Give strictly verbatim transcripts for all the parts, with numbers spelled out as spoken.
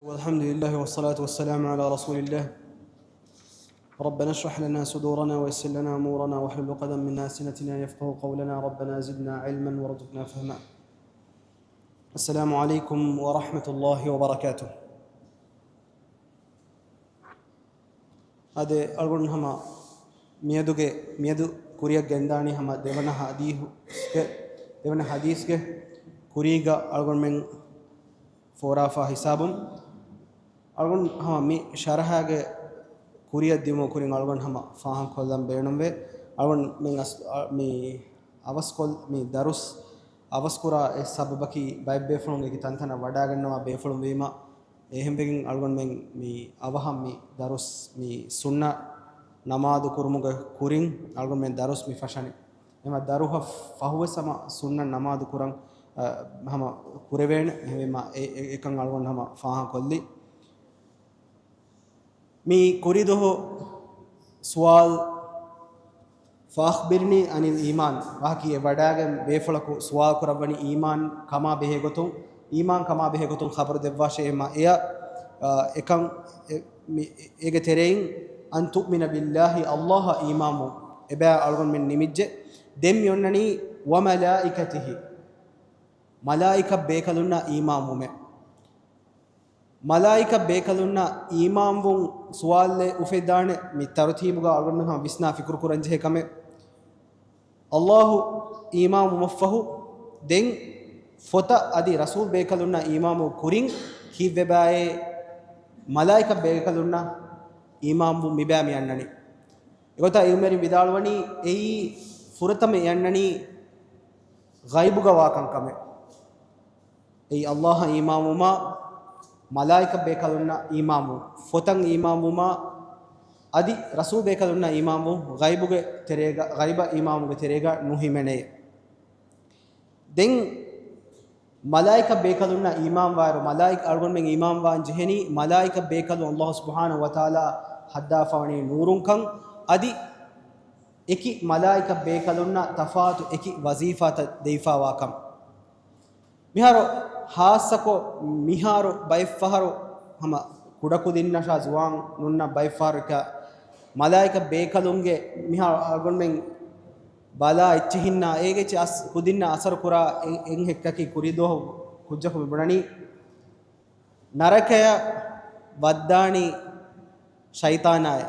والحمد لله والصلاة والسلام على رسول الله. ربنا اشرح لنا صدورنا ويسر لنا أمورنا واحلل عقدة من ألسنتنا يفقهوا قولنا. ربنا زدنا علما وارزقنا فهما. السلام عليكم ورحمة الله وبركاته. އާދެ، އަޅުގަނޑު ހަމަ މިއަދުގެ، މިއަދު ކުރިއަށް ގެންދާނީ ހަމަ ދެވަނަ ޙަދީޘްގެ، ދެވަނަ ޙަދީޘްގެ ކުރީގަ އަޅުގަނޑުމެން ފޯރާފާ ހިސާބުން. އަޅުގަނޑު ހަމަ މި ޝަރަޙާގެ ކުރިއަށް ދިއުމުގެ ކުރިން އަޅުގަނޑު ހަމަ ފާހަގަކޮށްލަން ބޭނުންވޭ. އަޅުގަނޑު މި އަސް-، އަ، މި އަވަސްކޮށް، މި ދަރުސް އަވަސްކުރާ އެއް ސަބަބަކީ ބައެއް ބޭފުޅުން އެކި ތަންތަނަށް ވަޑާގަންނަވާ ބޭފުޅުން ވީމަ، އެހެންވެގެން އަޅުގަނޑުމެން މި އަވަހަށް މި ދަރުސް މި ސުންނަ ނަމާދު ކުރުމުގެ ކުރިން އަޅުގަނޑުމެން ދަރުސް މި ފަށަނީ. އެމަ ދަރުހަށް ފަހުވެސް ހަމަ ސުންނަ ނަމާދު ކުރަން، އަ، ހަމަ ކުރެވޭނެ. އެހެންވީމަ އެ، އެ، އެކަން އަޅުގަނޑު ހަމަ ފާހަގަކޮށްލި. މި ކުރިދުވަހު ސުވާލު، فأخبرني عن الإيمان، ވާހަކައެއް ވަޑާގެން ބޭފުޅަކު ސުވާލު ކުރައްވަނީ އީމާން ކަމާ ބެހޭ ގޮތުން، އީމާން ކަމާ ބެހޭ ގޮތުން ޚަބަރު ދެއްވާށޭ. އެމަ އެއަށް، އާ، އެކަން، އެ، މި، އޭގެ ތެރެއިން، أن تؤمن بالله، ﷲ އަށް އީމާންވުން. އެބައި އަޅުގަނޑުމެން ނިމިއްޖެ. ދެން މި އޮންނަނީ، وملائكته، މަލާއިކަ ބޭކަލުންނަށް އީމާންވުމެއް. މަލާއިކަ ބޭކަލުންނަށް އީމާންވުން ސުވާލެއް އުފެދާނެ. މި ތަރުތީބުގަ އަޅުގަނޑުމެން ހަމަ ވިސްނާ ފިކުރު ކުރަން ޖެހޭ ކަމެއް. ﷲ އީމާން ވުމަށްފަހު، ދެން ފޮތަށް އަދި ރަސޫލް ބޭކަލުންނަށް އީމާންވުން ކުރިން ކީއްވެބާއޭ މަލާއިކަ ބޭކަލުންނަށް އީމާންވުން މިބައި މި އަންނަނީ. އެގޮތަށް އިލްމުވެރިން ވިދާޅުވަނީ، އެއީ ފުރަތަމަ އެ އަންނަނީ ޣައިބުގަ ވާ ކަންކަމެއް. އެއީ ﷲ އަށް އީމާންވުމާ، މަލާއިކަ ބޭކަލުންނަށް އީމާންވުން، ފޮތަށް އީމާންވުމާ، އަދި ރަސޫލް ބޭކަލުންނަށް އީމާންވުން، ޣައިބުގެ ތެރޭގަ، ޣައިބަށް އީމާންވުމުގެ ތެރޭގަ ނުހިމެނޭ. ދެން މަލާއިކަ ބޭކަލުންނަށް އީމާންވާއިރު، މަލާއިކަ އަޅުގަނޑުމެން އީމާންވާން ޖެހެނީ، މަލާއިކަ ބޭކަލުން ﷲ ސުބްޙާނަހޫ ވަތަޢާލާ ހައްދާފަވަނީ ނޫރުންކަން، އަދި އެކި މަލާއިކަ ބޭކަލުންނަށް ތަފާތު އެކި ވަޒީފާތައް ދެވިފާވާކަން. މިހާރު ހާއްސަކޮށް، މިހާރު ބައެއްފަހަރު ހަމަ ކުޑަކުދިންނަށާ ޒުވާނުންނަށް ބައެއްފަހަރު އެކަ މަލާއިކަ ބޭކަލުންގެ މިހާރު އަޅުގަނޑުމެން ބަލާ އެއްޗެހިންނާ އޭގެ އެއްޗެއް އަސް-، ކުދިންނަށް އަސަރު ކުރާ އެ-، އެއް ހެއްކަކީ ކުރިދުވަހު ކުއްޖަކު މި ބުނަނީ ނަރަކަޔަށް ވައްދާނީ ޝައިޠާނާއޭ.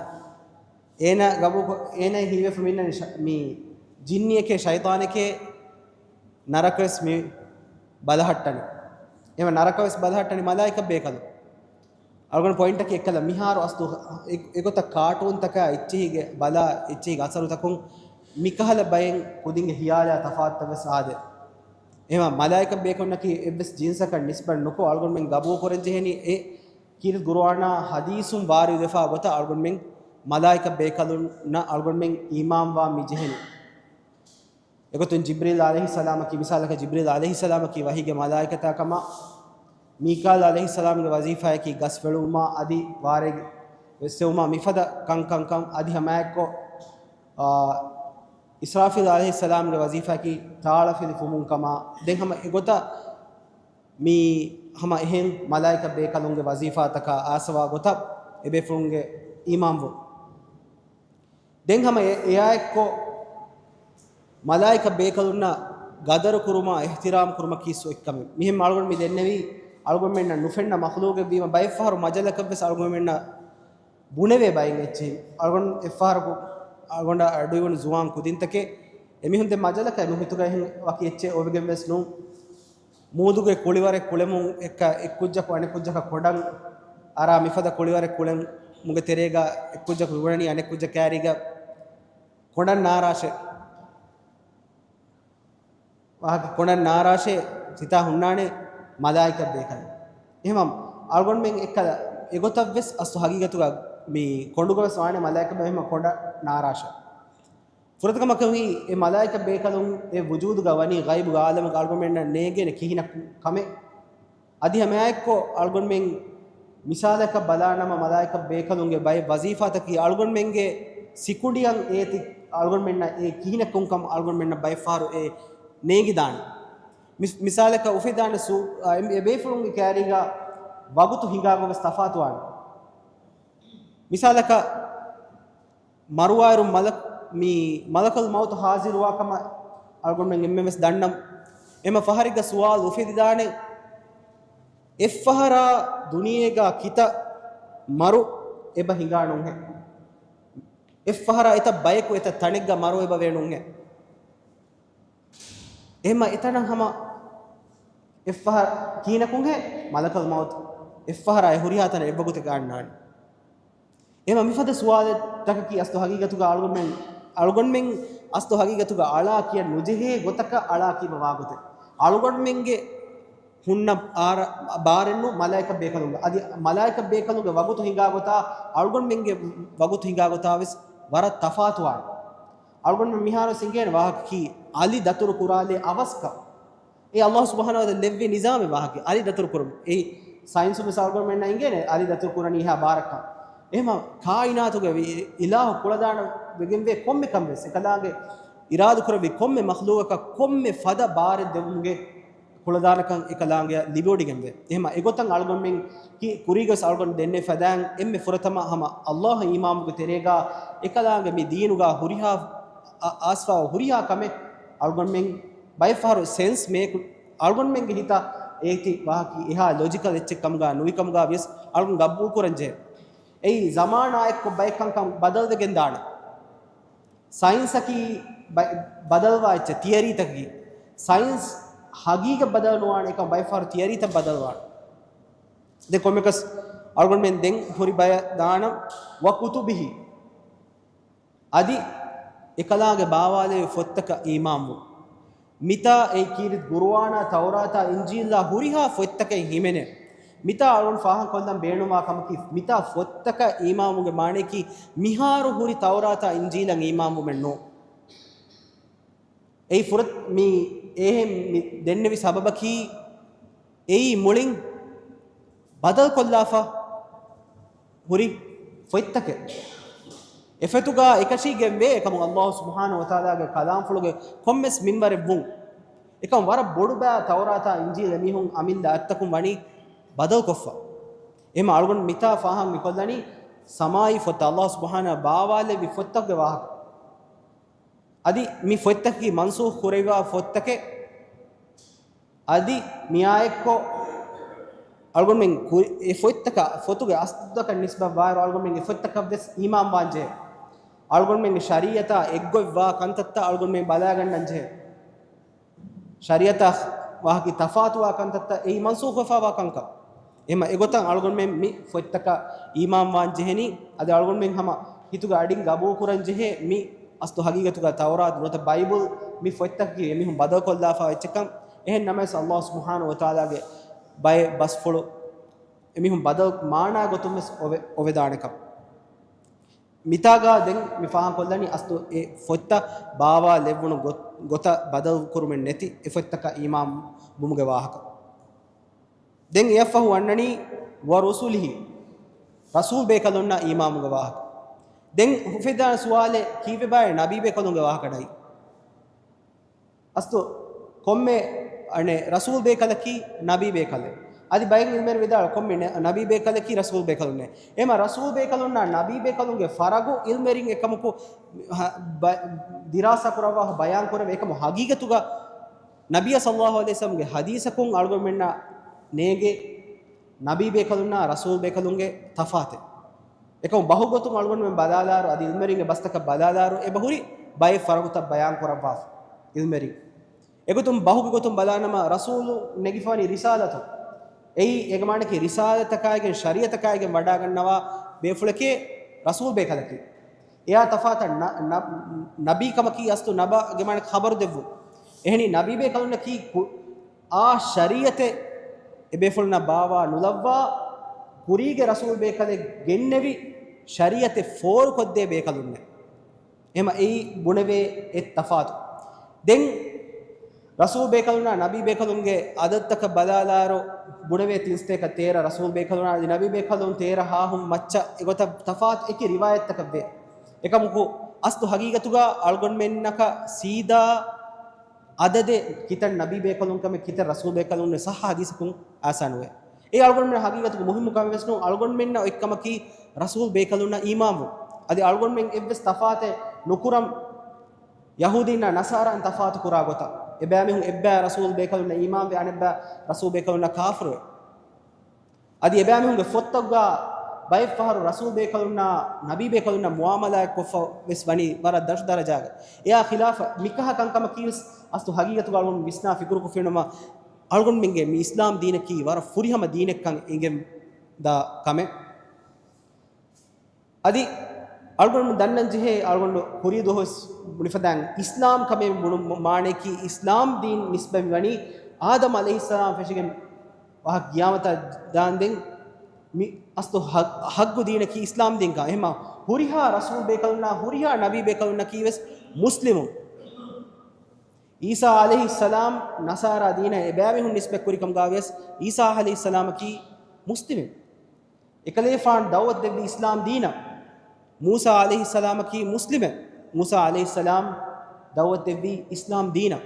އޭނާ ގަބޫ-، އޭނާ ހީވެފަ މިންނަނީ ޝަ-، މި ޖިންނިއެކޭ ޝައިޠާނެކޭ ނަރަކަވެސް މި ބަލަހައްޓަނީ. އެމަ ނަރަކަވެސް ބަލަހައްޓަނީ މަލާއިކަ ބޭކަލުން. އަޅުގަނޑު ޕޮއިންޓަކީ އެއްކަލަ މިހާރު އަސްލު އެ-، އެގޮތަށް ކާޓޫންތަކާ އެއްޗެހިގެ ބަލާ އެއްޗެހިގެ އަސަރުތަކުން މިކަހަލަ ބައެއް ކުދިންގެ ހިޔާލާ ތަފާތުތައް ވެސް އާދޭ. އެހެމަ މަލާއިކަ ބޭކަލުންނަކީ އެއްވެސް ޖިންސަކަށް ނިސްބަތް ނުކޮށް އަޅުގަނޑުމެން ގަބޫލު ކުރަން ޖެހެނީ އެ ކީރިތި ގުރުއާނާ ހަދީސުން ވާރިދުވެފާ ގޮތަށް އަޅުގަނޑުމެން މަލާއިކަ ބޭކަލުންނަށް އަޅުގަނޑުމެން އީމާންވާ މި ޖެހެނީ. އެގޮތުން ޖިބްރީލް ޢަލައިހިއްސަލާމަކީ، މިސާލަކަށް ޖިބްރީލް ޢަލައިހިއްސަލާމަކީ ވަޙީގެ މަލާއިކަތާ ކަމަށް، މީކާލް ޢަލައިހިއްސަލާމްގެ ވަޒީފާއަކީ ގަސް ފެޅުވުމާ އަދި ވާރޭގެ ވެއްސެވުމާ މިފަދަ ކަންކަންކަން އަދި ހަމައެއްކޮށް، އާ، އިސްރާފީލް ޢަލައިހިއްސަލާމްގެ ވަޒީފާއަކީ ތާޅަފިލި ފުމުން ކަމާ، ދެން ހަމަ އެގޮތަށް މި ހަމަ އެހެން މަލާއިކަ ބޭކަލުންގެ ވަޒީފާތަކާ އާސަވާ ގޮތަށް އެބޭފުޅުންގެ އީމާންވުން. ދެން ހަމަ އެ-، އެއާއެއްކޮށް މަލާއިކަ ބޭކަލުންނަށް ގަދަރު ކުރުމާ އިޙްތިރާމް ކުރުމަކީ ސު އެއްކަމެއް. މިހެން އަޅުގަނޑު މި ދެންނެވީ އަޅުގަނޑުމެންނަށް ނުފެންނަ މަޚްލޫގެއް ވީމަ، ބައެއްފަހަރު މަޖަލަކަށްވެސް އަޅުގަނޑުމެންނަށް ބުނެވޭ ބައެއް އެއްޗެހި. އަޅުގަނޑު އެއްފަހަރަކު އަޅުގަނޑަށް އަޑުއިވުނު ޒުވާން ކުދިންތަކެއް އެމީހުން ދެން މަޖަލަކަށް ނުހިތުގައި ވަކި އެއްޗެއް އޮވެގެން ވެސް ނޫން. މޫދުގެ ކުޅިވަރެއް ކުޅެމުން އެއްކަ އެއްކުއްޖަކު އަނެއްކުއްޖަކަށް ކޮނޑަށް އަރާ މިފަދަ ކުޅިވަރެއް ކުޅެމުގެ ތެރޭގަ އެއްކުއްޖަކު މިބުނަނީ އަނެއްކުއްޖަ ކާރީގަ ކޮނޑަށް ނާރާށޭ. ވާހަކަ ކޮނޑަށް ނާރާށޭ ސިތާ ހުންނާނެ މަލާއިކަ ބޭކަލެއް. އެހެމަ އަޅުގަނޑުމެން އެއްކަލަ އެގޮތަށްވެސް އަސްލު ހަގީގަތުގަ މި ކޮނޑުގަވެސް ވާނެ މަލާއިކަ ބޭ-، އެހެމަ ކޮނޑަށް ނާރާށޭ. ފުރަތަމަ ކަމަކީ، އެ މަލާއިކަ ބޭކަލުން އެ ވުޖޫދުގަ ވަނީ ޣައިބުގެ އާލަމަކަށް އަޅުގަނޑުމެންނަށް ނޭނގޭނެ ކިހިނަކު ކަމެއް. އަދި ހަމައެއާއެއްކޮށް އަޅުގަނޑުމެން މިސާލަކަށް ބަލާނަމަ، މަލާއިކަ ބޭކަލުންގެ ބައެއް ވަޒީފާތަކީ އަޅުގަނޑުމެންގެ ސިކުނޑިއަށް އޭތި އަޅުގަނޑުމެންނަށް އެ ކިހިނަކުން ކަމަށް އަޅުގަނޑުމެންނަށް ބައެއްފަހަރު އެ ނޭނގިދާނެ. މިސް-، މިސާލަކަށް އުފެދާނެ ސޫ-، އާ، އެ، އެ ބޭފުޅުންގެ ކާރީގަ ވަގުތު ހިނގާގޮތް ވެސް ތަފާތުވާނެ. މިސާލަކަށް، މަރުވާއިރު މަލަ-، މި މަލަކުލް މައުތު ހާޒިރުވާ ކަމަށް އަޅުގަނޑުމެން އެންމެން ވެސް ދަންނަމު. އެމަ ފަހަރެއްގަ ސުވާލު އުފެދިދާނެ، އެއްފަހަރާ ދުނިޔޭގަ ކިތައް މަރު އެބަ ހިނގާނުހެއް؟ އެއްފަހަރާ އެތައް ބަޔަކު އެތައް ތަނެއްގަ މަރު އެބަ ވޭނުހެއް؟ އެހެމަ އެތަނަށް ހަމަ އެއްފަހަރު ކީނަކުންހެ މަލަކަލް މައުތު އެއްފަހަރާ އެ ހުރިހާ ތަނެއް އެއްވަގުތެއްގަ އަންނާނެ. އެހެމަ މިފަދަ ސުވާލެއް ތަކަކީ އަސްލު ހަގީގަތުގަ އަޅުގަނޑުމެން، އަޅުގަނޑުމެން އަސްލު ހަގީގަތުގަ އަޅާ ކިޔަން ނުޖެހޭ ގޮތަކަށް އަޅާ ކީބަ ވާގޮތެއް. އަޅުގަނޑުމެންގެ ހުންނަ އާރ-، ބާރެއްނު މަލާއިކަ ބޭކަލުންގެ. އަދި މަލާއިކަ ބޭކަލުންގެ ވަގުތު ހިނގާ ގޮތާ، އަޅުގަނޑުމެންގެ ވަގުތު ހިނގާ ގޮތާ ވެސް ވަރަށް ތަފާތުވާނެ. އަޅުގަނޑުމެން މިހާރު ސިނގޭނެ ވާހަކަކީ އަލި ދަތުރު ކުރާލޭ އަވަސްކަން. އެ އައްލާހު ސުބްޙާނަހު ވަތަޢާލާ ލެއްވި ނިޒާމެއް ވާހަކަ އަލި ދަތުރު ކުރުން. އެއީ ސައިންސުން ވެސް އަޅުގަނޑުމެންނަށް އިނގޭނެ އަލި ދަތުރު ކުރަނީ އެހާ ބާރަކަށް. އެހެމަ ކާއިނާތުގެ ވި-، އިލާހު ކުޅަދާނަ ވެގެންވޭ ކޮންމެ ކަން ވެސް އެކަލާނގެ އިރާދަ ކުރެއްވި ކޮންމެ މަޚްލޫގަކަށް ކޮންމެ ފަދަ ބާރެއް ދެވުމުގެ ކުޅަދާނަކަން އެކަލާނގެއަށް ލިބިވޮޑިގެންވޭ. އެހެމަ އެގޮތަށް އަޅުގަނޑުމެން ކި-، ކުރީގަސް އަޅުގަނޑު ދެންނެވި ފަދައިން އެންމެ ފުރަތަމަ ހަމަ އައްލާހަށް އީމާންވުމުގެ ތެރޭގަ އެކަލާނގެ މި ދީނުގަ ހުރިހާ އަ-، އައިސްފައި ހުރިހާ ކަމެއް އަޅުގަނޑުމެން ބައެއްފަހަރު ސެންސް މޭކު އަޅުގަނޑުމެންގެ ހިތަށް އޭތި ވާހަކީ އެހާ ލޮޖިކަލް އެއްޗެއް ކަމުގަ ނުވި ކަމުގަ ވިޔަސް އަޅުގަނޑު ގަބޫލު ކުރަން ޖެހޭ. އެއީ ޒަމާނާއެއްކޮށް ބައެއް ކަންކަން ބަދަލުވެގެން ދާނެ. ސައިންސަކީ ބަ-، ބަދަލުވާ އެއްޗެއް، ތިއަރީތަކަކީ. ސައިންސް ހަގީގަތް ބަދަލު ނުވާނެ، އެކަމަ ބައެއްފަހަރު ތިއަރީތައް ބަދަލުވާނެ. ދެން ކޮންމެކަސް އަޅުގަނޑުމެން ދެން ހުރި ބަޔަށް ދާނަން ވަ ކުތުބިހި. އަދި އެކަލާނގެ ބާވާލެވި ފޮތްތަކަށް އީމާންވުން. މިތާ އެއީ ކީރިތި ގުރުއާނާ، ތައުރާތާ، އިންޖީލާ ހުރިހާ ފޮތްތަކެއް ހިމެނޭ. މިތާ އަޅުން ފާހަގަކޮށްލަން ބޭނުންވާ ކަމަކީ، މިތާ ފޮތްތަކަށް އީމާންވުމުގެ މާނަޔަކީ، މިހާރު ހުރި ތައުރާތާ އިންޖީލަށް އީމާންވުމެއް ނޫން. އެއީ ފުރަތަ-، މި އެހެން މި ދެންނެވި ސަބަބަކީ، އެއީ މުޅިން ބަދަލުކޮށްލާފަ ހުރި ފޮތްތަކެއް. އެފޮތުގަ އެކަށީގެންވޭ އެކަމު އައްލާހު ސުބްޙާނަހު ވަތަޢާލާގެ ކަލާމްފުޅުގެ ކޮންމެސް މިންވަރެއް ވުން. އެކަމު ވަރަށް ބޮޑު ބައި ތައުރާތާ އިންޖީލް އެމީހުން އަމިއްލަ އަތްތަކުން ވަނީ ބަދަލުކޮށްފަ. އެހެމަ އަޅުގަނޑު މިތާ ފާހަގަ މިކޮށްލަނީ ސަމާއީ ފޮތް، އައްލާހު ސުބްޙާނަހު ބާވާލެއްވި ފޮތްތަކުގެ ވާހަކަ. އަދި މި ފޮތްތަކަކީ މަންސޫޚް ކުރެވިފައިވާ ފޮތްތަކެއް. އަދި މިއާއެއްކޮށް އަޅުގަނޑުމެން ކު-، އެ ފޮތްތަކަށް، ފޮތުގެ އަސްލުތަކަށް ނިސްބަތްވާއިރު އަޅުގަނޑުމެން އެ ފޮތްތަކަށް ވެސް އީމާން ވާންޖެހޭ. އަޅުގަނޑުމެންގެ ޝަރީއަތާ އެއްގޮތްވާ ކަންތައްތައް އަޅުގަނޑުމެން ބަލާގަންނަންޖެހޭ. ޝަރީއަތާ ވާހަކަ ތަފާތުވާ ކަންތައްތައް އެއީ މަންސޫޚްވެފައިވާ ކަންކަން. އެހެމަ އެގޮތަށް އަޅުގަނޑުމެން މި ފޮތްތަކަށް އީމާންވާން ޖެހެނީ. އަދި އަޅުގަނޑުމެން ހަމަ ހިތުގެ އަޑިން ގަބޫލުކުރަން ޖެހޭ މި އަސްލު ހަގީގަތުގަ ތައުރާތު ނުވަތަ ބައިބަލް މި ފޮތްތަކަކީ އެމީހުން ބަދަލުކޮށްލާފަ އެއްޗެއްކަން. އެހެން ނަމަވެސް އައްލާހު ސުބްޙާނަހު ވަތަޢާލާގެ ބައެއް ބަސްފުޅު އެމީހުން ބަދަލު މާނާ ގޮތުން ވެސް އޮވެ-، އޮވެދާނެކަން. މިތާގަ ދެން މި ފާހަގަކޮށްލަނީ އަސްލު އެ ފޮތްތައް ބާވާލެއްވުނު ގޮ-، ގޮތަށް ބަދަލުކުރުމެއް ނެތި އެ ފޮތްތަކަށް އީމާންވުމުގެ ވާހަކަ. ދެން އެއަށްފަހު އަންނަނީ ވަރުސުލިހި، ރަސޫލް ބޭކަލުންނަށް އީމާންވުމުގެ ވާހަކަ. ދެން އުފެދާނެ ސުވާލެއް، ކީއްވެބާއޭ ނަބީ ބޭކަލުންގެ ވާހަކަ ނެތް؟ އަސްލު ކޮންމެ އަނެއް ރަސޫލް ބޭކަލަކީ ނަބީ ބޭކަލެއް. އަދި ބައެއް އިލްމުވެރިން ވިދާޅު ކޮންމެ ނަ-، ނަބީ ބޭކަލަކީ ރަސޫލް ބޭކަލުންނޭ. އެހެމަ ރަސޫލް ބޭކަލުންނާ ނަބީ ބޭކަލުންގެ ފަރަގު އިލްމުވެރިން އެކަމަކު ހަ-، ބަ-، ދިރާސާ ކުރައްވާ ބަޔާން ކުރެވޭ. އެކަމު ހަގީގަތުގަ ނަބިއްޔާ ޞައްލައްލާހު ޢަލައިހި ވަސައްލަމްގެ ޙަދީޘަކުން އަޅުގަނޑުމެންނަށް ނޭނގޭ ނަބީ ބޭކަލުންނާ ރަސޫލް ބޭކަލުންގެ ތަފާތެއް. އެކަމު ބަހުގޮތުން އަޅުގަނޑުމެން ބަލާލާއިރު، އަދި އިލްމުވެރިންގެ ބަސްތަކަށް ބަލާލާއިރު، އެބަހުރި ބައެއް ފަރަގުތައް ބަޔާން ކުރައްވާފަ އިލްމުވެރިން. އެގޮތުން ބަހުގެ ގޮތުން ބަލާނަމަ، ރަސޫލު ނެގިފަވަނީ ރިސާލަތު. އެއީ އޭގެ މާނައަކީ ރިސާލަތަކާއިގެން ޝަރީޢަތަކާއިގެން ވަޑާގަންނަވާ ބޭފުޅެކޭ ރަސޫލް ބޭކަލަކީ. އެއާ ތަފާތަށް ނަ-، ނަ-، ނަބީ ކަމަކީ އަސްލު ނަބަ ގެ މާނަ ޚަބަރު ދެއްވުން. އެހެނީ ނަބީ ބޭކަލުންނަކީ ކު-، އާ ޝަރީޢަތެއް އެބޭފުޅުންނަށް ބާވާ ނުލައްވާ، ކުރީގެ ރަސޫލް ބޭކަލެއް ގެންނެވި ޝަރީޢަތެއް ފޯރުކޮށްދޭ ބޭކަލުންނެއް. އެހެމަ އެއީ ބުނެވޭ އެއް ތަފާތު. ދެން ރަސޫލް ބޭކަލުންނާ ނަބީ ބޭކަލުންގެ އަދަދުތަކަށް ބަލާލާއިރު، ބުނެވޭ ތިން ސަތޭކަ ތޭރަ ރަސޫލް ބޭކަލުންނާ އަދި ނަބީ ބޭކަލުން ތޭރަ ހާހުން މައްޗަށް އެގޮތަށް ތަފާތު އެކި ރިވާޔަތްތަކަށް ވޭ. އެކަމަކު އަސްލު ހަގީގަތުގަ އަޅުގަނޑުމެންނަކަށް ސީދާ އަދަދެއް ކިތައް ނަބީ ބޭކަލުން ކަމެއް ކިތައް ރަސޫލް ބޭކަލުން ވެސް ޞައްޙަ ޙަދީޘަކުން އާސާނުވޭ. އެ އަޅުގަނޑުމެން ހަގީގަތުގަ މުހިއްމު ކަމެއް ވެސް ނޫން. އަޅުގަނޑުމެންނަށް އޮތް ކަމަކީ ރަސޫލް ބޭކަލުންނަށް އީމާންވުން. އަދި އަޅުގަނޑުމެން އެއްވެސް ތަފާތެއް ނުކުރަން ޔަހޫދީންނާ ނަސާރާއިން ތަފާތު ކުރާ ގޮތަށް. އެބައިމީހުން އެއްބައި ރަސޫލް ބޭކަލުންނަށް އީމާންވެ، އަނެއްބައި ރަސޫލް ބޭކަލުންނަށް ކާފަރުވެ. އަދި އެބައިމީހުންގެ ފޮތްތަކުގަ ބައެއްފަހަރު ރަސޫލް ބޭކަލުންނާ ނަބީ ބޭކަލުންނާ މުއާމަލާތް ކޮށްފަ ވެސް ވަނީ ވަރަށް ދަށު ދަރަޖާގަ. އެއާ ޚިލާފަށް މިކަހަ ކަންކަމަކީ ވެސް އަސްލު ހަގީގަތުގަ އަޅުގަނޑު ވިސްނާ ފިކުރުކޮށްފިނަމަ، އަޅުގަނޑުމެންގެ މި އިސްލާމް ދީނަކީ ވަރަށް ފުރިހަމަ ދީނެއްކަން އެނގެން ދާ ކަމެއް. އަދި އަޅުގަނޑު ދަންނަން ޖެހޭ، އަޅުގަނޑު ކުރީ ދުވަހު ވެސް ބުނިފަދައިން، އިސްލާމް ކަމޭ ބުނު މާނައަކީ، އިސްލާމް ދީން ނިސްބަތް ވަނީ އާދަމް ޢަލައިހިއްސަލާމް ފެށިގެން ވާހަކަ ގިޔާމަތާ ދާންދެން މި އަސްލު ހަ-، ޙައްޤު ދީނަކީ އިސްލާމް ދީންކަން. އެހެމަ ހުރިހާ ރަސޫލް ބޭކަލުންނާ، ހުރިހާ ނަބީ ބޭކަލުންނަކީ ވެސް މުސްލިމުން. ޢީސާ ޢަލައިހިއްސަލާމް ނަޞާރާ ދީނަށް އެބައިމީހުން ނިސްބަތް ކުރިކަމުގަ ވިޔަސް، ޢީސާ ޢަލައިހިއްސަލާމަކީ މުސްލިމެއް. އެކަލޭފާނު ދަޢުވަތު ދެއްވީ އިސްލާމް ދީނަށް. މޫސާ ޢަލައިހިއްސަލާމަކީ މުސްލިމެއް. މޫސާ ޢަލައިހިއްސަލާމް ދަޢުވަތު ދެއްވީ އިސްލާމް ދީނަށް.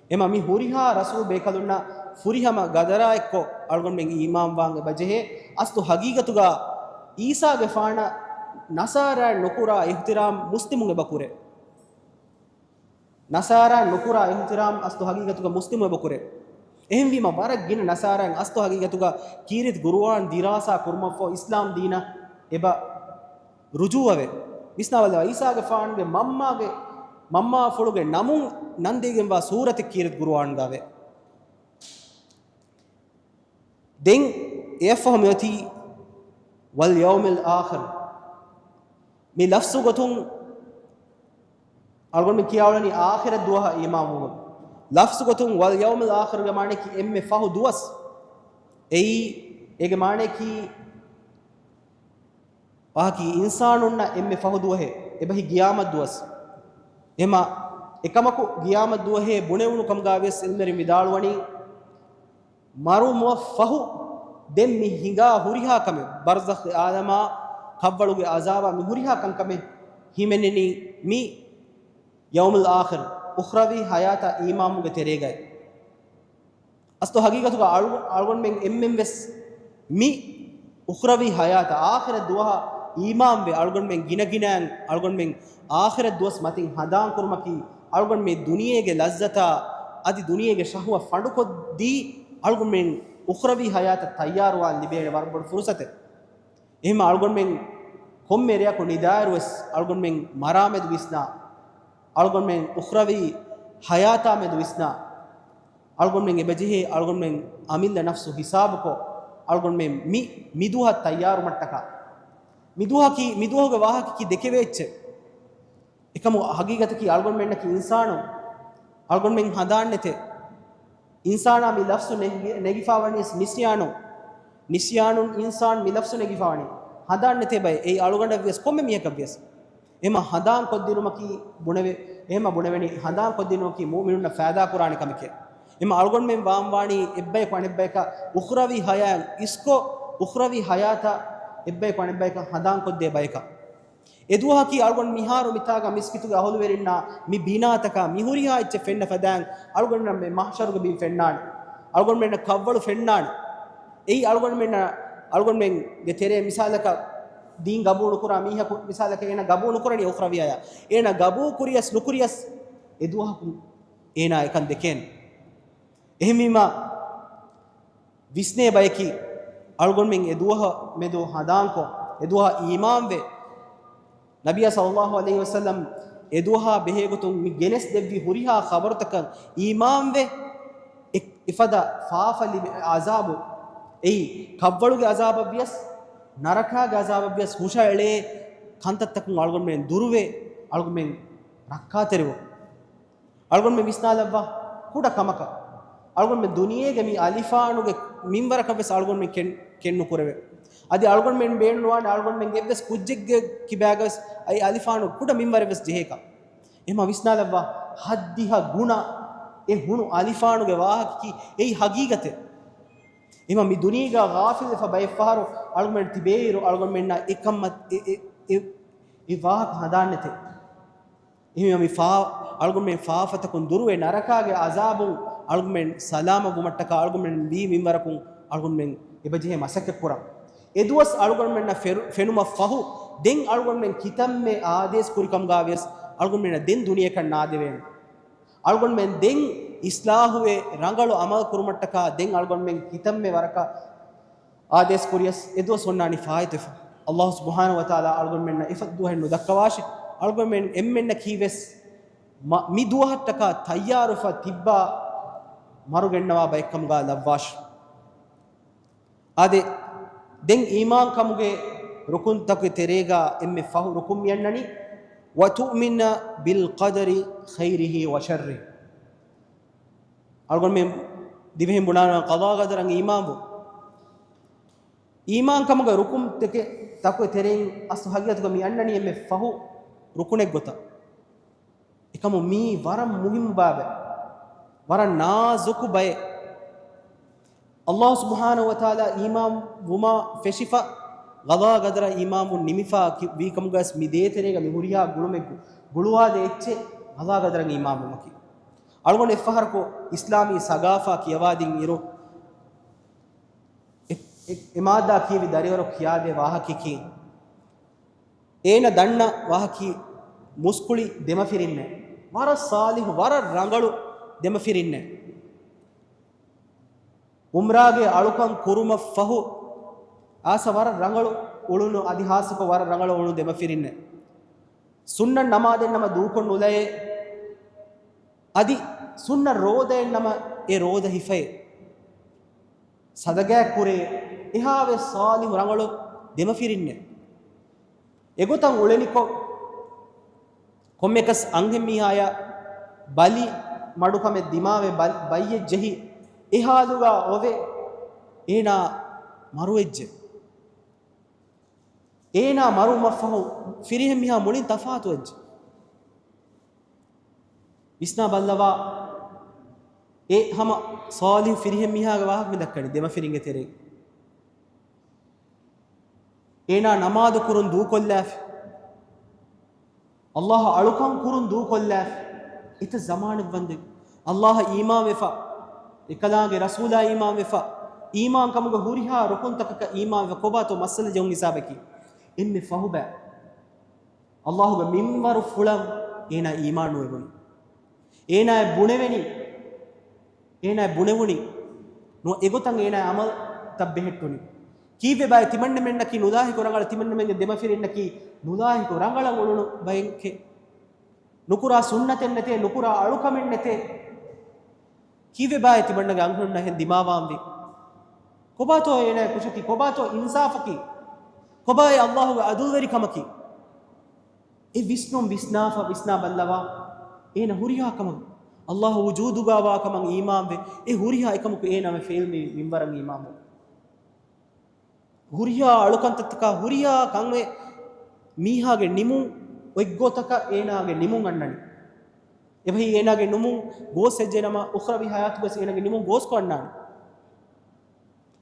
އެމަ މި ހުރިހާ ރަސޫލް ބޭކަލުންނަށް ފުރިހަމަ ގަދަރާ އެއްކޮށް އަޅުގަނޑުމެން އީމާންވާން އެބަޖެހޭ. އަސްލު ޙަޤީޤަތުގަ ޢީސާގެފާނަށް ނަޞާރާއިން ނުކުރާ އިޙްތިރާމް މުސްލިމުން އެބަ ކުރޭ. ނަޞާރާއިން ނުކުރާ އިޙްތިރާމް އަސްލު ޙަޤީޤަތުގަ މުސްލިމުން އެބަ ކުރޭ. އެހެންވީމަ ވަރަށް ގިނަ ނަޞާރާއިން އަސްލު ޙަޤީޤަތުގަ ކީރިތި ޤުރުއާން ދިރާސާ ކުރުމަށްފަހު އިސްލާމް ދީނަށް އެބަ ރުޖޫޢަވޭ. ވިސްނާބަލަ، ޢީސާގެފާނުގެ މަންމާގެ، މަންމާފުޅުގެ ނަމުން ނަންދީގެންވާ ސޫރަތެއް ކީރިތި ޤުރުއާންގައވޭ. ދެން އެއަށްފަހު މިއޮތީ ވަލްޔައުމިލް އާޚިރް. މި ލަފްޒު ގޮތުން އަޅުގަނޑުމެން ކިޔާ އުޅެނީ އާޚިރަތް ދުވަހަށް އީމާންވުމުން. ލަފްޒު ގޮތުން ވަލްޔައުމިލް އާޚިރުގެ މާނައަކީ އެންމެ ފަހު ދުވަސް. އެއީ، އޭގެ މާނައަކީ ވާހަކީ އިންސާނުންނަށް އެންމެ ފަހު ދުވަހެއް، އެބަހީ ގިޔާމަތް ދުވަސް. އެމަ އެކަމަކު ގިޔާމަތް ދުވަހޭ ބުނެވުނު ކަމުގަ ވިޔަސް އިލްމުވެރިން ވިދާޅުވަނީ، މަރުމުއަށް ފަހު ދެން މި ހިނގާ ހުރިހާ ކަމެއް، ބަރްޒަޚް އާލަމާ، ކަށްވަޅުގެ އަޒާބާ، މި ހުރިހާ ކަންކަމެއް ހިމެނެނީ މި ޔައުމުލް އާޚިރް، އުޚްރަވީ ޙަޔާތާ އީމާންވުމުގެ ތެރޭގައި. އަސްލު ޙަޤީޤަތުގަ އަޅު-، އަޅުގަނޑުމެން އެންމެން ވެސް މި އުޚްރަވީ ޙަޔާތަށް، އާޚިރަތް ދުވަހަށް އީމާންވެ، އަޅުގަނޑުމެން ގިނަގިނައިން އަޅުގަނޑުމެން އާޚިރަތް ދުވަސް މަތިން ހަނދާންކުރުމަކީ، އަޅުގަނޑު މި ދުނިޔޭގެ ލައްޒަތާ އަދި ދުނިޔޭގެ ޝަހުވަ ފަނޑުކޮށްދީ، އަޅުގަނޑުމެން އުޚްރަވީ ޙަޔާތަށް ތައްޔާރުވާން ލިބޭނެ ވަރަށް ބޮޑު ފުރުޞަތެއް. އެހެން އަޅުގަނޑުމެން ކޮންމެ ރެއަކު ނިދާއިރުވެސް އަޅުގަނޑުމެން މަރާމެދު ވިސްނާ، އަޅުގަނޑުމެން އުޚްރަވީ ޙަޔާތާމެދު ވިސްނާ، އަޅުގަނޑުމެން އެބަޖެހޭ އަޅުގަނޑުމެން އަމިއްލަ ނަފްސު ހިސާބުކޮށް، އަޅުގަނޑުމެން މި، މިދުވަހަށް ތައްޔާރުމަށްޓަކާ. މިދުވަހަކީ، މިދުވަހުގެ ވާހަކަކީ ދެކެވޭ އެއްޗެއް. އެކަމު ޙަޤީޤަތަކީ އަޅުގަނޑުމެންނަކީ އިންސާނުން. އަޅުގަނޑުމެން ހަނދާންނެތޭ. އިންސާނާ މި ލަފްޒު ނެގި-، ނެގިފާވަނީ ނިސްޔާނުން. ނިސްޔާނުން އިންސާން މި ލަފްޒު ނެގިފާވަނީ. ހަނދާންނެތޭ ބައެއް. އެއީ އަޅުގަނޑަށްވިޔަސް ކޮންމެ މީހަކަށްވިޔަސް. އެހެމަ ހަނދާން ކޮށްދިނުމަކީ ބުނެވެ-، އެހެމަ ބުނެވެނީ ހަނދާން ކޮށްދިނުމަކީ މުއުމިނުންނަށް ފައިދާ ކުރާނެ ކަމެކޭ. އެހެމަ އަޅުގަނޑުމެން ވާންވާނީ އެއްބަޔަކު އަނެއްބަޔަކަށް އުޚްރަވީ ޙަޔާތް އިސްކޮށް، އުޚްރަވީ ޙަޔާތަށް އެއްބަޔަކު އަނެއްބަޔަކަށް ހަނދާން ކޮށްދޭ ބަޔަކަށް. އެދުވަހަކީ އަޅުގަނޑު މިހާރު މިތާގަ މިސްކިތުގެ އަހުލުވެރިންނާ މި ބިނާތަކާ މި ހުރިހާ އެއްޗެއް ފެންނަ ފަދައިން އަޅުގަނޑަށް މެ މަޙްޝަރުގެ ބިން ފެންނާނެ. އަޅުގަނޑުމެންނަށް ކަށްވަޅު ފެންނާނެ. އެއީ އަޅުގަނޑުމެންނަށް، އަޅުގަނޑުމެންގެ ތެރޭ މިސާލަކަށް ދީން ގަބޫލުކުރާ މީހަކު މިސާލަކަށް އޭނަ ގަބޫލުކުރަނީ އުޚްރަވީ ޙަޔާތް. އޭނަ ގަބޫލު ކުރިޔަސް ނުކުރިޔަސް އެދުވަހަކު އޭނާ އެކަން ދެކޭނެ. އެހެންވީމަ، ވިސްނޭ ބަޔަކީ، އަޅުގަނޑުމެން އެދުވަހަށް މެދު ހަނދާންކޮށް، އެދުވަހަށް އީމާންވެ، ނަބިއްޔާ ޞައްލައްލާހު ޢަލައިހި ވަސައްލަމް އެދުވަހާ ބެހޭގޮތުން މި ގެނެސްދެއްވި ހުރިހާ ޚަބަރުތަކަށް އީމާންވެ، އެ-، އެފަދަ ފާފަ ލިބި ޢަޒާބު، އެއީ ކަށްވަޅުގެ ޢަޒާބަށްވިޔަސް، ނަރަކާގެ ޢަޒާބަށްވިޔަސް ހުށައެޅޭ ކަންތައްތަކުން އަޅުގަނޑުމެން ދުރުވެ، އަޅުގަނޑުމެން ރައްކާތެރިވުން. އަޅުގަނޑުމެން ވިސްނާލައްވާ، ކުޑަ ކަމަކަށް އަޅުގަނޑުމެން ދުނިޔޭގެ މި އަލިފާނުގެ މިންވަރަކަށްވެސް އަޅުގަނޑުމެން ކެން-، ކެންނުކުރެވޭ. އަދި އަޅުގަނޑުމެން ބޭނުންވާނެ އަޅުގަނޑުމެން އެއްވެސް ކުއްޖެއްގެ ކިބާގަވެސް އައި އަލިފާނު ކުޑަ މިންވަރެއްވެސް ޖެހޭކަށް. އެހެމަ ވިސްނާލައްވާ، ހައްދިހަ ގުނަ އެ ހުނު އަލިފާނުގެ ވާހަކަކީ އެއީ ހަގީގަތެއް. އެހެމަ މި ދުނިޔޭގަ ޣާފިލްވެފަ ބައެއްފަހަރު އަޅުގަނޑުމެން ތިބޭއިރު އަޅުގަނޑުމެންނަށް އެކަމަށް އެ، އެ، އެ، އެ ވާހަކަ ހަނދާންނެތޭ. އެހެންވީމަ މި ފާ-، އަޅުގަނޑުމެން ފާފަތަކުން ދުރުވެ ނަރަކާގެ ޢަޒާބުން އަޅުގަނޑުމެން ސަލާމަތްވުމަށްޓަކާ އަޅުގަނޑުމެން ވީ މިންވަރަކުން އަޅުގަނޑުމެން އެބަޖެހޭ މަސައްކަތް ކުރަން. އެދުވަސް އަޅުގަނޑުމެންނަށް ފެރު-، ފެނުމަށް ފަހު، ދެން އަޅުގަނޑުމެން ކިތަންމެ އާދޭސް ކުރިކަމުގާ ވިޔަސް އަޅުގަނޑުމެންނަށް ދެން ދުނިޔެކަން ނާދެވޭނެ. އަޅުގަނޑުމެން ދެން އިސްލާހުވެ ރަނގަޅު އަމަލު ކުރުމަށްޓަކާ ދެން އަޅުގަނޑުމެން ކިތަންމެ ވަރަކަށް އާދޭސް ކުރިޔަސް އެދުވަސް އޮންނާނީ ފާއިތުވެފަ. އައްލާހު ސުބްޙާނަހު ވަތަޢާލާ އަޅުގަނޑުމެންނަށް އެފަދަ ދުވަހެއް ނުދައްކަވާށި. އަޅުގަނޑުމެން އެންމެންނަކީވެސް މަ-، މި ދުވަހަށްޓަކާ ތައްޔާރުވެފަ ތިއްބާ މަރުގެންނަވާ ބައެއްކަމުގާ ލައްވާށި. އާދެ، ދެން އީމާންކަމުގެ ރުކުންތަކުގެ ތެރޭގާ އެންމެ ފަހު ރުކުން މިއަންނަނީ، وتؤمن بالقدر خيره وشره. އަޅުގަނޑުމެން ދިވެހިން ބުނާނަން ޤަޟާ ޤަދަރަށް އީމާންވުން. އީމާންކަމުގެ ރުކުންތަކެއް ތަކުގެ ތެރެއިން އަސްލު ހަގީގަތުގަ މި އަންނަނީ އެންމެ ފަހު ރުކުނެއްގޮތަށް. އެކަމު މީ ވަރަށް މުހިއްމު ބާބެއް، ވަރަށް ނާޒުކު ބައެއް. އައްލާހު ސުބްޙާނަހު ވަތަޢާލާ އީމާން ވުމާ ފެށިފަ، ޤަޟާ ޤަދަރަށް އީމާން ވުން ނިމިފަ ކި-، ވީކަމުގަސް މި ދޭތެރޭގަ މި ހުރިހާ ގުޅުމެއްގު ގުޅުވާދޭ އެއްޗެއް ޤަޟާ ޤަދަރަށް އީމާން ވުމަކީ. އަޅުގަނޑު އެއްފަހަރަކު އިސްލާމީ ސަގާފާ ކިޔަވާދިން އިރު، އެ، އެ، އެ މާއްދާ ކިޔެވި ދަރިވަރަކު ކިޔާދޭ ވާހަކައަކީ، އޭނަ ދަންނަ ވާހަކައީ މުސްކުޅި ދެމަފިރިންނޭ. ވަރަށް ޞާލިޙު، ވަރަށް ރަނގަޅު ދެމަފިރިންނޭ. ޢުމްރާގެ އަޅުކަން ކުރުމަށްފަހު އާސަ ވަރަށް ރަނގަޅު އުޅުނު، އަދި ހާއްސަކޮށް ވަރަށް ރަނގަޅު އުޅުނު ދެމަފިރިންނޭ. ސުންނަތް ނަމާދެއްނަމަ ދޫކޮށް ނުލައޭ. އަދި ސުންނަތް ރޯދައެއްނަމަ އެ ރޯދަ ހިފައޭ. ސަދަގާ ކުރޭ. އެހާވެސް ޞާލިޙު ރަނގަޅު ދެމަފިރިންނޭ. އެގޮތަށް އުޅެނިކޮށް، ކޮންމެކަސް އަންހެންމީހާޔަށް ބަލި މަޑުކަމެއް ދިމާވެ، ބަލި، ބައްޔެއް ޖެހި، އެ ޙާލުގަ އޮވެ، އޭނާ މަރުވެއްޖެ. އޭނާ މަރުވުމަށްފަހު ފިރިހެން މީހާ މުޅިން ތަފާތުވެއްޖެ. ވިސްނާ ބައްލަވާ، އެ ހަމަ ޞާލިޙު ފިރިހެން މީހާގެ ވާހަކަ މި ދައްކަނީ ދެމަފިރިންގެ ތެރެއިން. އޭނާ ނަމާދު ކުރުން ދޫކޮށްލާފި. އައްލާހަށް އަޅުކަން ކުރުން ދޫކޮށްލާފި. އެތައް ޒަމާނެއް ވަންދެން އައްލާހަށް އީމާންވެފަ، އެކަލާނގެ ރަސޫލާ އީމާންވެފަ، އީމާންކަމުގެ ހުރިހާ ރުކުންތަކަކަށް އީމާންވެ، ކޮބާތޯ މައްސަލަ ޖެހުން ހިސާބަކީ؟ އެންމެ ފަހުބައި އައްލާހުގެ މިންވަރު ފުޅަށް އޭނާ އީމާން ނުވެވުނު. އޭނާއަށް ބުނެވެނީ، އޭނާއަށް ބުނެވުނީ، ނު-، އެގޮތަށް އޭނާ އަމަލުތައް ބެހެއްޓުނީ. ކީއްވެ ބައެއް ތިމަންނަމެންނަކީ ނުލާހިކު ރަނގަޅަށް، ތިމަންނަމެންގެ ދެމަފިރިންނަކީ ނުލާހިކު ރަނގަޅަށް އުޅުނު ބައެއްކޭ. ނުކުރާ ސުންނަތެއް ނެތޭ، ނުކުރާ އަޅުކަމެއް ނެތޭ. ކީއްވެ ބާއޭ ތިމަންނަގެ އަންހެނުންނަށް އެހެން ދިމާވާންވީ؟ ކޮބާތޯ އޭނާގެ ކުށަކީ؟ ކޮބާތޯ އިންސާފަކީ؟ ކޮބާއޭ އައްލާހުގެ އަދުލްވެރިކަމަކީ؟ އެ ވިސްނުން ވިސްނާފަ، ވިސްނާ ބައްލަވާ، އޭނަ ހުރިހާ ކަމަށް އައްލާހު ވުޖޫދުގާ ވާ ކަމަށް އީމާންވެ، އެ ހުރިހާ އެކަމަކު އޭނާ މި ފެއިލް މި މިންވަރަށް އީމާންވުން. ހުރިހާ އަޅުކަންތައްތަކާ ހުރިހާ ކަންވެ މީހާގެ ނިމުން އޮތްގޮތަކަށް އޭނާގެ ނިމުން އަންނަނީ. އެބަހީ އޭނާގެ ނިމުން ގޯސް އެއްޖެނަމަ، އުޚްރަވީ ހަޔާތުގަސް އޭނާގެ ނިމުން ގޯސްކޮށް އަންނާނެ.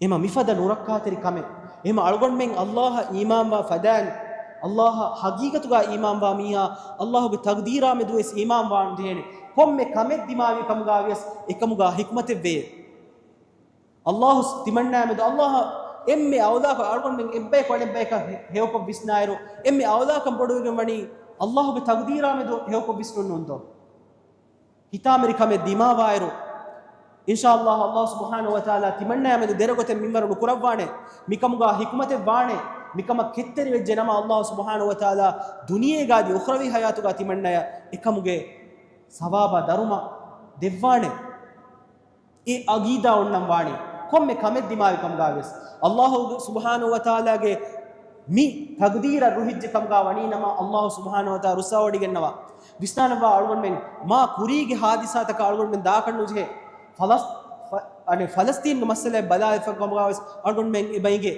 އެމަ މިފަދަ ނުރައްކާތެރި ކަމެއް. އެމަ އަޅުގަނޑުމެން އައްލާހަށް އީމާންވާ ފަދައިން، އައްލާހަށް ހަގީގަތުގާ އީމާންވާ މީހާ، އައްލާހުގެ ތަގްދީރާމެދުވެސް އީމާންވާން ޖެހޭނެ. ކޮންމެ ކަމެއް ދިމާވި ކަމުގާވިޔަސް އެކަމުގާ ޙިކްމަތެއްވެޔޭ. އައްލާހު ތިމަންނާމެދު އައްލާހަށް އެންމެ އައުލާކޮށް އަޅުގަނޑުމެން އެއްބަޔަކު އަނެއްބަޔަކަށް ހެ-، ހެޔޮކޮށް ވިސްނާއިރު، އެންމެ އައުލާކަން ބޮޑުވެގެން ވަނީ އައްލާހުގެ ތަގްދީރާމެދު ހެޔޮކޮށް ވިސްނުން ނޫންދޯ؟ ހިތާމައިރިކަމެއް ދިމާވާއިރު، އިންޝާﷲ، އައްލާހު ސުބްޙާނަހު ވަތަޢާލާ ތިމަންނާމެދު ދެރަގޮތެއް މިންވަރު ނުކުރައްވާނެ. މިކަމުގާ ޙިކުމަތެއް ވާނެ. މިކަމަށް ކެތްތެރިވެއްޖެ ނަމަ، އައްލާހު ސުބްޙާނަހު ވަތަޢާލާ ދުނިޔޭގާ އަދި އުޚްރަވީ ޙަޔާތުގާ ތިމަންނަޔަށް އެކަމުގެ ސަވާބާ ދަރުމަ ދެއްވާނެ. އެ އަގީދާ އޮންނަން ވާނީ ކޮންމެ ކަމެއް ދިމާވި ކަމުގާވެސް. އައްލާހު ސުބްޙާނަހު ވަތަޢާލާގެ މި ތަގްދީރަށް ރުހިއްޖެ ކަމުގާ ވަނީ ނަމަ، އައްލާހު ސުބްޙާނަހު ވަތަޢާލާ ރުއްސަވަޑިގެންނަވާ. ވިސްނާނަވާ އަޅުގަނޑުމެން މާ ކުރީގެ ޙާދިސާތަކަށް އަޅުގަނޑުމެން ދާކަށް ނުޖެހޭ. ފަލަސް-، ފަ-، އަނެއް ފަލަސްތީންގެ މައްސަލައެއް ބަލާލިފަ ކަމުގާވެސް އަޅުގަނޑުމެން އެބައިގެ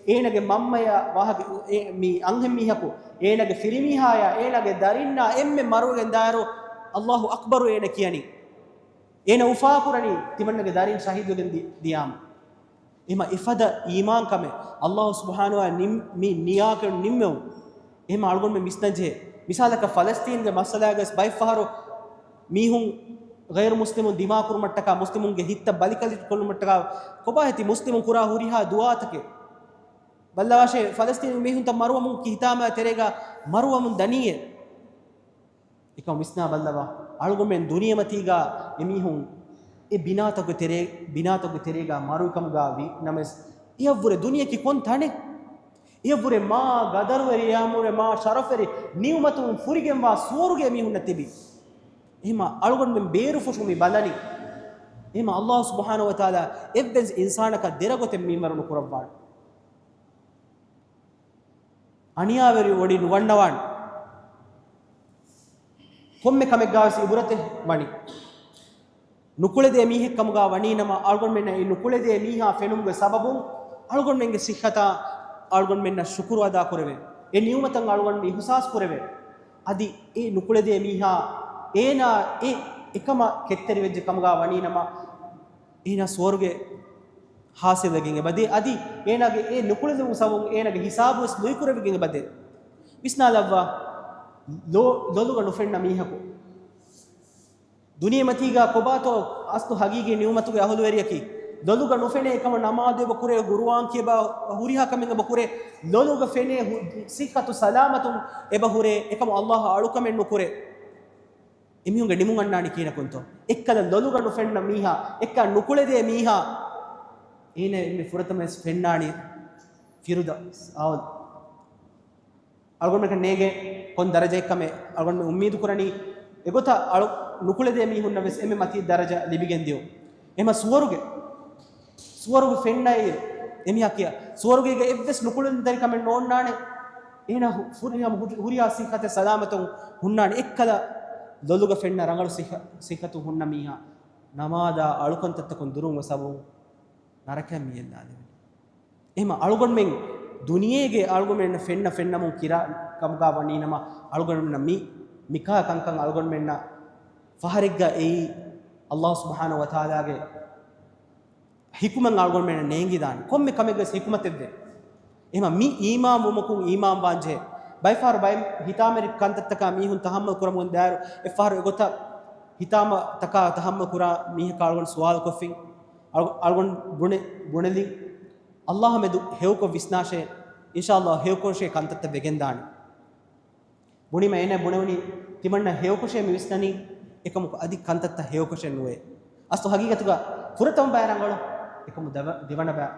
އޭނަގެ މަންމަޔާ ވާހަކަ، އެ-، މި އަންހެންމީހަކު އޭނަގެ ފިރިމީހާޔާ އޭނަގެ ދަރިންނާ އެންމެ މަރުވެގެން ދާއިރު، އައްލާހު އަކްބަރު އޭނަ ކިޔަނީ. އޭނަ އުފާކުރަނީ ތިމަންނަގެ ދަރިން ޝަހީދުވެގެން ދި-، ދިޔާމަ. އެހެމަ އެފަދަ އީމާންކަމެއް އައްލާހު ސުބްޙާނަހު ވަ ނިމް-، މި ނިޔާކެއުން ނިންމެވުން. އެހެމަ އަޅުގަނޑުމެން ވިސްނަންޖެހޭ. މިސާލަކަށް ފަލަސްތީންގެ މައްސަލާގަސް ބައެއްފަހަރު މީހުން ޣައިރު މުސްލިމުން ދިމާކުރުމަށްޓަކާ، މުސްލިމުންގެ ހިތްތައް ބަލިކަށިކޮށްލުމަށްޓަކާ ކޮބާހޭތި މުސްލިމުން ކުރާ ހުރިހާ ދުޢާތަކެއް؟ ބައްލަވާށޭ، ފަލަސްތީނު މީހުންތައް މަރުވަމުން ކިހިތާމަ ތެރޭގަ މަރުވަމުން ދަނީއޭ. އެކަމް ވިސްނާ ބައްލަވާ، އަޅުގަނޑުމެން ދުނިޔެމަތީގަ އެމީހުން އެ ބިނާތަކުގެ ތެރޭ، ބިނާތަކުގެ ތެރޭގަ މަރުވިކަމުގަ ވި ނަމަވެސް، އެޔަށްވުރެ ދުނިޔެއަކީ ކޮން ތަނެއް؟ އެޔަށްވުރެ މާ ގަދަރުވެރި، އެޔަށްވުރެ މާ ޝަރަފްވެރި ނިޢުމަތުން ފުރިގެންވާ ސުވަރުގެ މީހުންނަށް ތިބި. އެހެމަ އަޅުގަނޑުމެން ބޭރުފުށު މި ބަލަނީ. އެހެމަ އައްލާހު ސުބްޙާނަހު ވަތަޢާލާ އެއްވެސް އިންސާނަކަށް ދެރަގޮތެއް މިންވަރު ނުކުރައްވާނެ. އަނިޔާވެރި ވޮޑި ނުގަންނަވާނެ. ކޮންމެ ކަމެއްގާވެސް އިބުރަތެއް ވަނީ. ނުކުޅެދޭ މީހެއްކަމުގާ ވަނީނަމަ، އަޅުގަނޑުމެންނަށް އެ ނުކުޅެދޭ މީހާ ފެނުމުގެ ސަބަބުން އަޅުގަނޑުމެންގެ ޞިއްޙަތާ އަޅުގަނޑުމެންނަށް ޝުކުރު އަދާ ކުރެވޭ. އެ ނިޢުމަތަށް އަޅުގަނޑު އިޙުސާސް ކުރެވޭ. އަދި އެ ނުކުޅެދޭ މީހާ އޭނާ އެ އެކަމަށް ކެތްތެރިވެއްޖެ ކަމުގާ ވަނީނަމަ، އޭނާ ސުވަރުގެ ހާސިލްވެގެން އެބަދޭ. އަދި އޭނާގެ އެ ނުކުޅެދުން ސަބަބުން އޭނާގެ ހިސާބުވެސް ލުއިކުރެވިގެން އެބަދޭ. ވިސްނާލައްވާ، ލޯ-، ލޮލުގަ ނުފެންނަ މީހަކު ދުނިޔެމަތީގަ ކޮބާތޯ އަސްލު ހަގީގީ ނިޢުމަތުގެ އަހުލުވެރިޔަކީ؟ ލޮލުގަ ނުފެނޭ އެކަމަށް ނަމާދު އެބަ ކުރޭ، ގުރުއާން ކިޔަބާ، ހުރިހާ ކަމެއް އެބަ ކުރޭ، ލޮލުގަ ފެނޭ ހު-، ޞިއްޙަތު ސަލާމަތުން އެބަ ހުރޭ، އެކަމަށް އައްލާހަށް އަޅުކަމެއް ނުކުރޭ. އެމީހުންގެ ނިމުން އަންނާނީ ކިހިނަކުންތޯ؟ އެއްކަލަ ލޮލުގަ ނުފެންނަ މީހާ، އެއްކަލަ ނުކުޅެދޭ މީހާ، އޭނަ އެންމެ ފުރަތަމަވެސް ފެންނާނީ ފިރުދައުސް އަޢުލާ. އަޅުގަނޑުމެން ނޭނގޭ ކޮން ދަރަޖައެއްކަމެއް އަޅުގަނޑުމެން އުއްމީދު ކުރަނީ، އެގޮތަށް އަޅު ނުކުޅެދޭ މީހުންނަށް ވެސް އެންމެ މަތީ ދަރަޖަ ލިބިގެން ދިޔުން. އެހެމަ ސުވަރުގެ، ސުވަރުގެ ފެންނައި އެމީހާ ކިޔާ، ސުވަރުގޭގެ އެއްވެސް ނުކުޅެދުންތެރިކަމެއް ނޯންނާނެ. އޭނާ ހު-، ފުރިހަމަ ހުރި-، ހުރިހާ ޞިއްޙަތެއް ސަލާމަތުން ހުންނާނެ. އެއްކަލަ ލޮލުގަ ފެންނަ ރަނގަޅު ޞިއްޙަ-، ޞިއްޙަތު ހުންނަ މީހާ ނަމާދާ އަޅުކަންތައްތަކުން ދުރުން ވެ ސަބަބުން ނަރަކައަށް މިއެއްލާލެވެނީ. އެހެމަ އަޅުގަނޑުމެން ދުނިޔޭގެ އަޅުގަނޑުމެންނަށް ފެންނަ ފެންނަމުން ކިރާ ކަމުގާ ވަނީނަމަ، އަޅުގަނޑުމެންނަށް މި، މިކާ ކަންކަން އަޅުގަނޑުމެންނަށް ފަހަރެއްގަ އެއީ އައްލާހު ސުބްޙާނަހު ވަތަޢާލާގެ ޙިކުމަތް އަޅުގަނޑުމެންނަށް ނޭނގިދާނެ. ކޮންމެ ކަމެއްގަސް ޙިކުމަތެއްވޭ. އެހެމަ މި އީމާން ވުމަކުން އީމާން ވާންޖެހޭ. ބައެއްފަހަރު ބައެއް ހިތާމަވެރި ކަންތައްތަކާ މީހުން ތަޙައްމަލް ކުރަމުން ދާއިރު، އެއްފަހަރު އެގޮތަށް ހިތާމަތަކާ ތަޙައްމަލް ކުރާ މީހަކާ އަޅުގަނޑު ސުވާލު ކޮށްފިން. އަޅު-، އަޅުގަނޑު ބުނެ-، ބުނެލިން. އައްލާހާ މެދު ހެޔޮކޮށް ވިސްނާށޭ، އިންޝާއައްލާހު ހެޔޮކޮށޭ ކަންތައްތައް ވެގެންދާނެ. ބުނީމަ އޭނަ ބުނެވުނީ ތިމަންނަ ހެޔޮކޮށޭ މި ވިސްނަނީ، އެކަމަކު އަދި ކަންތައްތައް ހެޔޮކޮށެއް ނުވޭ. އަސްލު ހަގީގަތުގަ ފުރަތަމަ ބައި ރަނގަޅު، އެކަމު ދެވަ-، ދެވަނަ ބައި.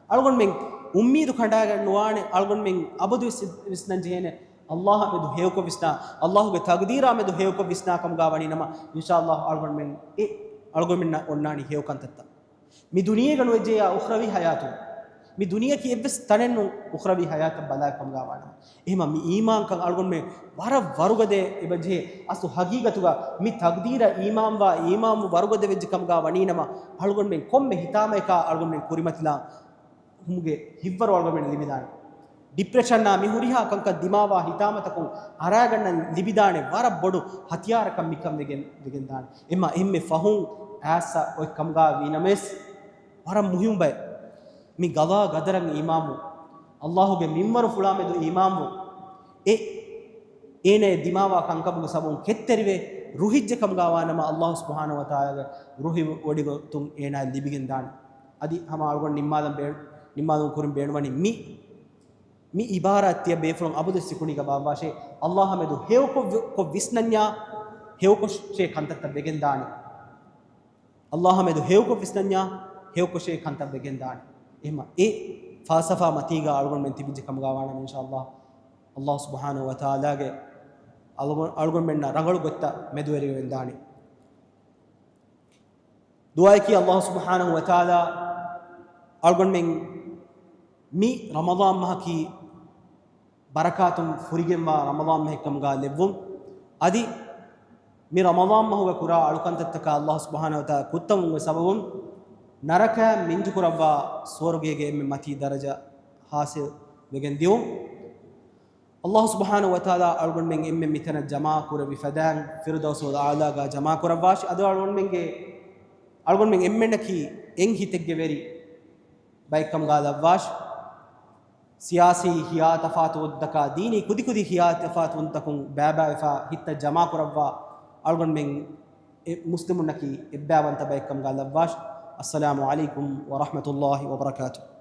އަޅުގަނޑުމެން އުއްމީދު ކަނޑާގެން ނުވާނެ، އަޅުގަނޑުމެން އަބަދުވެސް ވިސްނަން ޖެހޭނެ، އައްލާހާ މެދު ހެޔޮކޮށް ވިސްނާ، އައްލާހުގެ ތަގްދީރާ މެދު ހެޔޮކޮށް ވިސްނާ ކަމުގާ ވަނީ ނަމަ، އިންޝާއައްލާހު އަޅުގަނޑުމެން އެ އަޅުގަނޑުމެންނަށް އޮންނާނީ ހެޔޮ ކަންތައްތައް. މި ދުނިޔޭގަ ނުވެއްޖެޔާ އުޚްރަވީ ހަޔާތުން. މި ދުނިޔެއަކީ އެއްވެސް ތަނެއް ނޫން އުޚްރަވީ ހަޔާތަށް ބަލާ ކަމުގާ ވާނަމަ. އެހެމަ މި އީމާންކަން އަޅުގަނޑުމެން ވަރަށް ވަރުގަދަ އެބަޖެހޭ. އަސްލު ހަގީގަތުގަ މި ތަގްދީރަށް އީމާންވާ، އީމާންވު ވަރުގަދަ ވެއްޖެ ކަމުގާ ވަނީނަމަ، އަޅުގަނޑުމެން ކޮންމެ ހިތާމަޔަކާ އަޅުގަނޑުމެން ކުރިމަތިލާ ހުމުގެ ހިތްވަރު އަޅުގަނޑުމެން ލިބިދާނެ. ޑިޕްރެޝަންއާ މި ހުރިހާ ކަންކަން ދިމާވާ ހިތާމަތަކުން އަރާގަންނަން ލިބިދާނެ ވަރަށް ބޮޑު ހަތިޔާރަކަށް މިކަން ވެގެން، ވެގެންދާނެ. އެމަ އެންމެ ފަހުން އައިސް އޮތް ކަމުގާ ވީނަމަވެސް، ވަރަށް މުހިއްމު ބައެއް. މި ގަޟާ ގަދަރަށް އީމާންވުން، އައްލާހުގެ މިންވަރު ފުޅާމެދު އީމާންވުން، އެ އޭނައެއް ދިމާވާ ކަންކަމުގެ ސަބަބުން ކެތްތެރިވެ ރުހިއްޖެ ކަމުގާ ވާނަމަ، އައްލާހު ސުބްޙާނަހު ވަތަޢާލާގެ ރުހި ވޮޑިގޮތުން އޭނާއަށް ލިބިގެން ދާނެ. އަދި ހަމަ އަޅުގަނޑު ނިންމާލަން ބޭ-، ނިންމާލުމުގެ ކުރިން ބޭނުންވަނީ މި، މި އިބާރާތް ތިޔަ ބޭފުޅުން އަބަދު ސިކުނޑީގަ ބާއްވާށޭ، އައްލާހާ މެދު ހެޔޮކޮށް ވި-، ކޮށް ވިސްނަންޏާ، ހެޔޮކޮށޭ ކަންތައްތައް ވެގެން ދާނެ. އައްލާހާ މެދު ހެޔޮކޮށް ވިސްނަންޏާ، ހެޔޮކޮށޭ ކަންތައް ވެގެން ދާނެ. އެހެމަ އެ ފަލްސަފާ މަތީގަ އަޅުގަނޑުމެން ތިބިއްޖެ ކަމުގާ ވާނަމަ، އިންޝާއައްލާހު، އައްލާހު ސުބްޙާނަހު ވަތަޢާލާގެ އަޅުގަނޑު-، އަޅުގަނޑުމެންނަށް ރަނގަޅު ގޮތްތައް މެދުވެރިވެގެން ދާނެ. ދުޢާއަކީ އައްލާހު ސުބްޙާނަހު ވަތަޢާލާ އަޅުގަނޑުމެން މި ރަމަޟާން މަހަކީ ބަރަކާތުން ފުރިގެންވާ ރަމަޟާން މަހެއްކަމުގާ ލެއްވުން. އަދި މި ރަމަޟާން މަހުގަ ކުރާ އަޅުކަންތައްތަކާ އައްލާހު ސުބްޙާނަހު ވަތަޢާލާ ކުއްތަންވުމުގެ ސަބަބުން ނަރަކައިން މިންޖުކުރައްވާ ސުވަރުގޭގެ އެންމެ މަތީ ދަރަޖަ ޙާޞިލް ވެގެން ދިޔުން. އައްލާހު ސުބްޙާނަހު ވަތަޢާލާ އަޅުގަނޑުމެން އެންމެން މިތަނަށް ޖަމާ ކުރެއްވި ފަދައިން ފިރުދައުސުލް އަޢްލާގާ ޖަމާ ކުރައްވާށި. އަދި އަޅުގަނޑުމެންގެ، އަޅުގަނޑުމެން އެންމެންނަކީ އެއް ހިތެއްގެ ވެރި ބައެއްކަމުގާ ލައްވާށި. ސިޔާސީ ހިޔާ ތަފާތުވުންތަކާ، ދީނީ ކުދިކުދި ހިޔާ ތަފާތުވުންތަކުން ބައިބައިވެފާ ހިތްތައް ޖަމާކުރައްވާ، އަޅުގަނޑުމެން އެ މުސްލިމުންނަކީ އެއްބައިވަންތަ ބައެއްކަމުގަ ލައްވާށި. އައްސަލާމު ޢަލައިކުމް ވަރަޙްމަތުﷲި ވަބަރަކާތުހު.